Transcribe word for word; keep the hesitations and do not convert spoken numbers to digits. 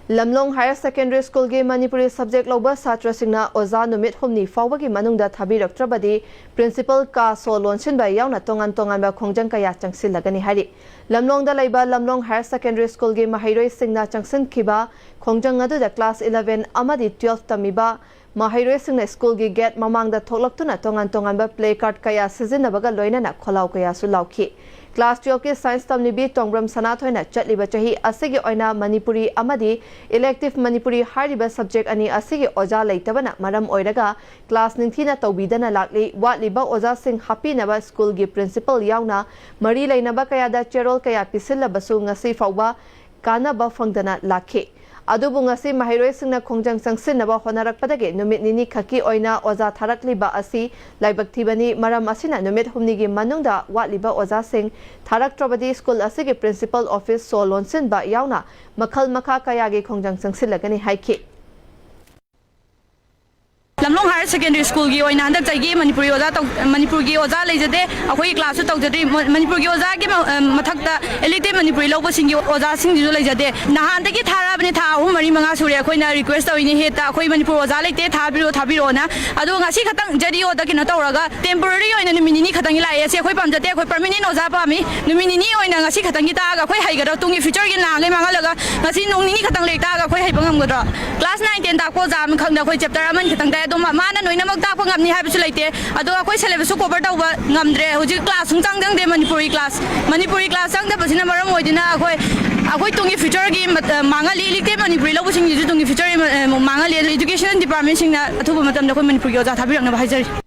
ꯂꯝꯂꯣꯡ higher secondary ꯁ꯭ꯀꯨꯜꯒꯤ Manipuri subject ꯂꯧꯕ ꯁꯥꯇ꯭ꯔꯁꯤꯡꯅ ꯑꯣꯖꯥ ꯅꯨꯃꯤꯠ ꯍꯨꯝꯅꯤ ꯐꯥꯎꯕꯒꯤ ꯃꯅꯨꯡꯗ ꯊꯥꯕꯤꯔꯛꯇ꯭ꯔꯕꯗꯤ ꯄ꯭ꯔꯤꯟꯁꯤꯄꯜ ꯀꯥ ꯁꯣ ꯂꯣꯟꯁꯤꯟꯕ ꯌꯥꯎꯅ ꯇꯣꯉꯥꯟ ꯇꯣꯉꯥꯟꯕ ꯈꯣꯡꯖꯪ ꯀꯌꯥ ꯆꯪꯁꯤꯜꯂꯒꯅꯤ ꯍꯥꯏꯔꯤ꯫ ꯂꯝꯂꯣꯡꯗ ꯂꯩꯕ ꯂꯝꯂꯣꯡ ꯍꯥꯌꯔ ꯁꯦꯀꯦꯟꯗꯔꯤ ꯁ꯭ꯀꯨꯜꯒꯤ ꯃꯍꯩꯔꯣꯏꯁꯤꯡꯅ ꯆꯪꯁꯤꯟꯈꯤꯕ ꯈꯣꯡꯖꯪ ꯑꯗꯨꯗ ꯀ꯭ꯂꯥꯁ eleven ꯑꯃꯗꯤ twelve ꯇꯝꯃꯤꯕ ꯃꯍꯩꯔꯣꯏꯁꯤꯡꯅ ꯁ꯭ꯀꯨꯜꯒꯤ ꯒꯦꯠ ꯃꯃꯥꯡꯗ ꯊꯣꯛꯂꯛꯇꯨꯅ ꯇꯣꯉꯥꯟ ꯇꯣꯉꯥꯟꯕ ꯄ꯭ꯂꯦ ꯀꯥꯔꯗ ꯀꯌꯥ ꯁꯤꯖꯤꯟꯅꯕꯒ ꯂꯣꯏꯅꯅ ꯈꯣꯜꯂꯥꯎ ꯀꯌꯥꯁꯨ ꯂꯥꯎꯈꯤ꯫ ꯀ꯭ꯂꯥꯁ twelve ꯀꯤ ꯁꯥꯏꯟꯁ ꯇꯝꯂꯤꯕꯤ ꯇꯣꯡꯕ꯭ꯔꯝ ꯁꯅꯥꯊꯣꯏꯅ ꯆꯠꯂꯤꯕ ꯆꯍꯤ ꯑꯁꯤꯒꯤ ꯑꯣꯏꯅ ꯃꯅꯤꯄꯨꯔꯤ ꯑꯃꯗꯤ ꯏꯂꯦꯛꯇꯤꯚ ꯃꯅꯤꯄꯨꯔꯤ ꯍꯥꯏꯔꯤꯕ ꯁꯕꯖꯦꯛ ꯑꯅꯤ ꯑꯁꯤꯒꯤ ꯑꯣꯖꯥ ꯂꯩꯇꯕꯅ ꯃꯔꯝ ꯑꯣꯏꯔꯒ ꯀ꯭ꯂꯥꯁ ꯅꯤꯡꯊꯤꯅ ꯇꯧꯕꯤꯗꯅ ꯂꯥꯛꯂꯤ꯫ ꯋꯥꯠꯂꯤꯕ ꯑꯣꯖꯥꯁꯤꯡ ꯍꯥꯞꯄꯤꯅꯕ ꯁ꯭ꯀꯨꯜꯒꯤ ꯄ꯭ꯔꯤꯟꯁꯤꯄꯜ ꯌꯥꯎꯅ ꯃꯔꯤ ꯂꯩꯅꯕ ꯀꯌꯥꯗ ꯆꯦꯔꯣꯜ ꯀꯌꯥ ꯄꯤꯁꯤꯜꯂꯕꯁꯨ ꯉꯁꯤ ꯐꯥꯎꯕ ꯀꯥꯟꯅꯕ ꯐꯪꯗꯅ ꯂꯥꯛꯈꯤ꯫ ꯑꯗꯨꯕꯨ ꯉꯁꯤ ꯃꯍꯩꯔꯣꯏꯁꯤꯡꯅ ꯈꯣꯡꯖꯪ ꯆꯪꯁꯤꯟꯅꯕ ꯍꯣꯠꯅꯔꯛꯄꯗꯒꯤ ꯅꯨꯃꯤꯠ ꯅꯤꯅꯤ ꯈꯛꯀꯤ ꯑꯣꯏꯅ ꯑꯣꯖꯥ ꯊꯥꯔꯛꯂꯤꯕ ꯑꯁꯤ ꯂꯥꯏꯕꯛ ꯊꯤꯕꯅꯤ꯫ ꯃꯔꯝ ꯑꯁꯤꯅ ꯅꯨꯃꯤꯠ ꯍꯨꯝꯅꯤꯒꯤ ꯃꯅꯨꯡꯗ ꯋꯥꯠꯂꯤꯕ ꯑꯣꯖꯥꯁꯤꯡ ꯊꯥꯔꯛꯇ꯭ꯔꯕꯗꯤ ꯁ꯭ꯀꯨꯜ ꯑꯁꯤꯒꯤ ꯄ꯭ꯔꯤꯟꯁꯤꯄꯜ ꯑꯣꯐꯤꯁ ꯁꯣ ꯂꯣꯟꯁꯤꯟꯕ ꯌꯥꯎꯅ ꯃꯈꯜ ꯃꯈꯥ ꯀꯌꯥꯒꯤ ꯈꯣꯡꯖꯪ ꯆꯪꯁꯤꯜꯂꯒꯅꯤ ꯍꯥꯏꯈꯤ꯫ ꯂꯝꯂꯣꯡ ꯍꯥꯌꯔ ꯁꯦꯀꯦꯟꯗꯔꯤ ꯁ꯭ꯀꯨꯜꯒꯤ ꯑꯣꯏꯅ ꯍꯟꯗꯛ ꯆꯍꯤꯒꯤ ꯃꯅꯤꯄꯨꯔꯤ ꯑꯣꯖꯥ ꯇꯧ-, ꯃꯅꯤꯄꯨꯔꯒꯤ ꯑꯣꯖꯥ ꯂꯩꯖꯗꯦ꯫ ꯑꯩꯈꯣꯏꯒꯤ ꯀ꯭ꯂꯥꯁꯁꯨ ꯇꯧꯖꯗ꯭ꯔꯤ꯫ ꯃ-, ꯃꯅꯤꯄꯨꯔꯒꯤ ꯑꯣꯖꯥꯒꯤ ꯃ-, ꯑ, ꯃꯊꯛꯇ ꯏꯂꯦꯛꯇꯤꯚ ꯃꯅꯤꯄꯨꯔꯤ ꯂꯧꯕꯁꯤꯡꯒꯤ ꯑꯣꯖꯥꯁꯤꯡꯁꯤꯁꯨ ꯂꯩꯖꯗꯦ꯫ ꯅꯍꯥꯟꯗꯒꯤ ꯊꯥꯔꯛꯑꯕꯅꯤ, ꯊꯥ ꯑꯍꯨꯝ, ꯃꯔꯤ, ꯃꯉꯥ ꯁꯨꯔꯦ ꯑꯩꯈꯣꯏꯅ ꯔꯤꯀ꯭ꯋꯦꯁ ꯇꯧꯔꯤꯅꯤ, ꯍꯦꯠꯇ ꯑꯩꯈꯣꯏ ꯃꯅꯤꯄꯨꯔ ꯑꯣꯖꯥ ꯂꯩꯇꯦ, ꯊꯥꯕꯤꯔꯛꯑꯣ, ꯊꯥꯕꯤꯔꯛꯑꯣꯅ꯫ ꯑꯗꯨꯒ ꯉꯁꯤ ꯈꯛꯇꯪ ꯖꯦ ꯗꯤ ꯑꯣꯗ ꯀꯩꯅꯣ ꯇꯧꯔꯒ ꯇꯦꯝꯄꯣꯔꯔꯤ ꯑꯣꯏꯅ ꯅꯨꯃꯤꯠ ꯅꯤꯅꯤ ꯈꯛꯇꯪꯒꯤ ꯂꯥꯛꯑꯦ꯫ ꯑꯁꯤ ꯑꯩꯈꯣꯏ ꯄꯥꯝꯖꯗꯦ, ꯑꯩꯈꯣꯏ ꯄꯔꯃꯤꯅꯦꯟ ꯑꯣꯖꯥ ꯄꯥꯝꯃꯤ꯫ ꯅꯨꯃꯤꯠ ꯅꯤꯅꯤ ꯑꯣꯏꯅ ꯉꯁꯤ ꯈꯛꯇꯪꯒꯤ ꯇꯥꯛꯑꯒ ꯑꯩꯈꯣꯏ ꯍꯩꯒꯗ꯭ꯔꯣ? ꯇꯨꯡꯒꯤ ꯐ꯭ꯌꯨꯆꯔꯒꯤ ꯅꯍꯥꯟꯈꯩ ꯃꯥꯡꯍꯜꯂꯒ ꯉꯁꯤ ꯅꯣꯡ ꯅꯤꯅꯤ ꯈꯛꯇꯪ ꯂꯥꯏꯔꯤꯛ ꯇꯥꯛꯑꯒ ꯑꯩꯈꯣꯏ ꯍꯩꯕ ꯉꯝꯒꯗ꯭ꯔꯣ? ꯀ꯭ꯂꯥꯁ nine ten ꯇꯥꯛꯄ ꯑꯣꯖꯥ ꯑꯃꯈꯛꯅ ꯑꯩꯈꯣꯏ ꯆꯦꯞꯇꯔ ꯑꯃꯅꯤ ꯈꯛꯇꯪ ꯇꯥꯛꯑꯦ꯫ ꯑꯗꯣ ꯃꯥ-, ꯃꯥꯅ ꯂꯣꯏꯅꯃꯛ ꯇꯥꯛꯄ ꯉꯝꯅꯤ ꯍꯥꯏꯕꯁꯨ ꯂꯩꯇꯦ꯫ ꯑꯗꯣ ꯑꯩꯈꯣꯏ ꯁꯦꯂꯦꯕꯁꯁꯨ ꯀꯣꯚꯔ ꯇꯧꯕ ꯉꯝꯗ꯭ꯔꯦ꯫ ꯍꯧꯖꯤꯛ ꯀ꯭ꯂꯥꯁ ꯁꯨꯡꯆꯪ ꯆꯪꯗꯦ꯫ ꯃꯅꯤꯄꯨꯔꯤ ꯀ꯭ꯂꯥꯁ, ꯃꯅꯤꯄꯨꯔꯤ ꯀ꯭ꯂꯥꯁ ꯆꯪꯗꯕꯁꯤꯅ ꯃꯔꯝ ꯑꯣꯏꯗꯨꯅ ꯑꯩꯈꯣꯏ, ꯑꯩꯈꯣꯏ ꯇꯨꯡꯒꯤ ꯐ꯭ꯌꯨꯆꯔꯒꯤ ꯃꯠ-, ꯑ, ꯃꯥꯡꯍꯜꯂꯤ꯫ ꯏꯂꯦꯛꯇꯤꯚ ꯃꯅꯤꯄꯨꯔꯤ ꯂꯧꯕꯁꯤꯡꯒꯤꯁꯨ ꯇꯨꯡꯒꯤ ꯐ꯭ꯌꯨꯆꯔꯒꯤ ꯃ-, ꯑ, ꯃꯥꯡꯍꯜꯂꯤ꯫ ꯑꯗꯣ ꯏꯗꯨꯀꯦꯁꯟ ꯗꯤꯄꯥꯔꯠꯃꯦꯟꯁꯤꯡꯅ ꯑꯊꯨꯕ ꯃꯇꯝꯗ ꯑꯩꯈꯣꯏ ꯃꯅꯤꯄꯨꯔꯒꯤ ꯑꯣꯖꯥ ꯊꯥꯕꯤꯔꯛꯅꯕ ꯍꯥꯏꯖꯔꯤ꯫